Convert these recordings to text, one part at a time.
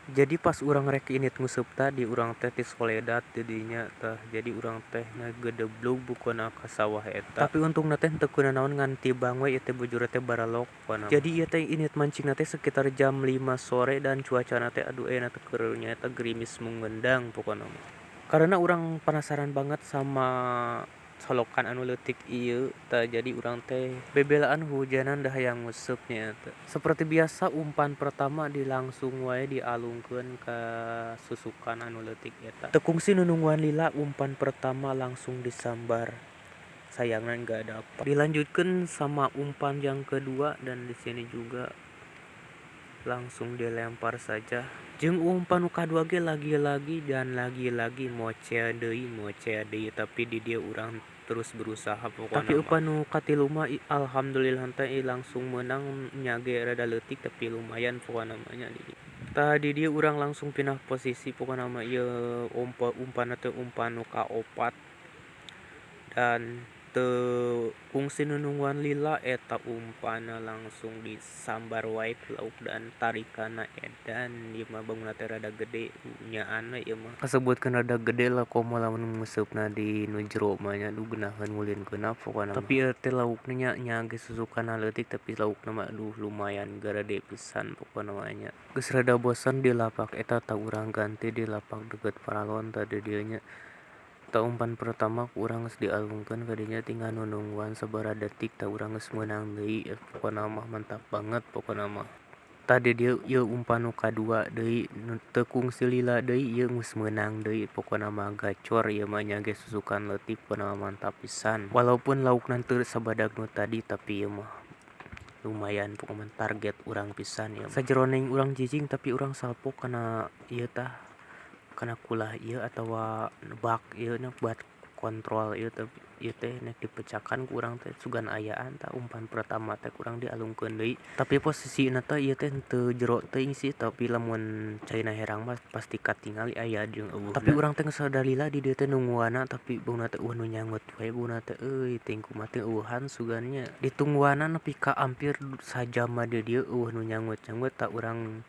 Jadi pas urang rek indit nguseup tadi, urang teh tisoledat di dinya tah. Jadi urang teh ngagedeblug pokona ka sawah eta. Tapi untungna teh henteu kunanaon, ngan tibang we ieu teh, bujurna teh barelok pokona. Jadi ieu teh indit mancingna teh sekitar jam 5 sore dan cuacana teh, aduh, ayeuna teh keur nyaeta gerimis menggendang pokona mah. Karena urang penasaran banget sama solokan anu leutik ieu tah, jadi urang teh bebelaan hujanan dah hayang nguseup nya teh. Seperti biasa, umpan pertama di langsung wae dialungkeun ka susukan anu leutik eta. Teu kungsi nunungguan lila, umpan pertama langsung disambar. Sayangnya nggak dapat. Dilanjutkan sama umpan yang kedua dan di sini juga langsung dilempar saja. Jeung umpan nu kadua ge lagi-lagi dan lagi-lagi mocel deui, mocel deui, tapi di dieu urang terus berusaha pokona. Tapi umpan nu katilu mah, alhamdulillah teh langsung menang nya ge, rada leutik tapi lumayan pokona mah nya di dieu. Tah, di dieu urang langsung pindah posisi pokona mah. Ieu umpan teh umpan nu kaopat dan teu kungsi nunungguan lila, eta umpanna langsung disambar wae ku lauk dan tarikanna edan. Ieu mah baungna teh rada gede, nyaan we ieu mah. Kasebutkeun rada gede lah, komo lamun nguseupna di nu jero mah nya, aduh, geunaheun ngulinkeunna pokona mah. Tapi ieu teh laukna nya, nya geus susukanna leutik, tapi laukna mah, aduh, lumayan garede pisan pokona mah nya. Geus rada bosen di lapak eta tah, urang ganti di lapak deket paralon. Tah, di dieu nya. Tah, umpan pertama ku urang geus dialungkeun ka dinya, tinggal nunungguan sabaraha detik tah urang geus meunang deui. Pokona mah mantap banget pokona mah. Tah, di dieu ieu umpan nu kadua deui, teu kungsi lila deui, ieu geus meunang deui. Pokona mah gacor ieu mah nya ge, susukan leutik, pokona mah mantap pisan. Walaupun laukna teu sabadag nu tadi, tapi ieu mah lumayan pokona, target urang pisan ieu mah. Sajeroning urang cicing, tapi urang salpok kana ieu tah, kana kulah ieu atawa bak ieu na buat kontrol ieu teh. Ieu teh nek dipecakan ku urang teh sugan ayaan. Tah, umpan pertama teh ku urang dialungkeun deui, tapi posisina teh ieu teh henteu jero teuing sih, tapi lamun caina herang mah pasti katingali aya jeung euweuhna. Tapi urang teh geus rada lila di dieu teh nungguanna, tapi bauna teh euweuh nu nyanggut wae. Bauna teh euy, teuing kumaha teh, euweuhan sugan nya. Ditungguanna nepi ka hampir sajam mah di dieu euweuh nu nyanggut-nyanggut. Tah, urang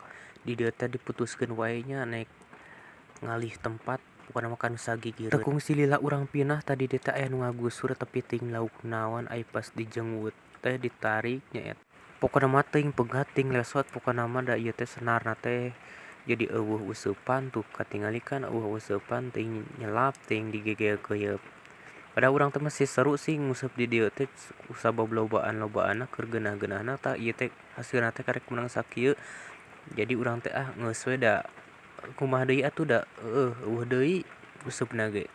di dieu teh diputuskeun wae nya naek ngalih tempat pokona mah ka nu sagigireun. Teu kungsi lila urang pindah, tadi dieu teh aya nu ngagusur, tapi teuing lauk naon, ai pas dijenggut teh ditarik nya eta. Pokona mah teuing pegat, teuing lesot pokona mah, da ieu teh senarna teh jadi euweuh useupan. Tuh, katingali kan euweuh useupan, teuing nyelap, teuing digegelkeun. Padahal urang teh masih seru sih nguseup di dieu teh sabab lobaan-lobaanna, keur geunah-geunahna. Tah, ieu teh hasilna teh karek meunang sakieu. Jadi urang teh, ah, geus we da, kumaha deui atuh, da heueuh euweuh deui useupna ge.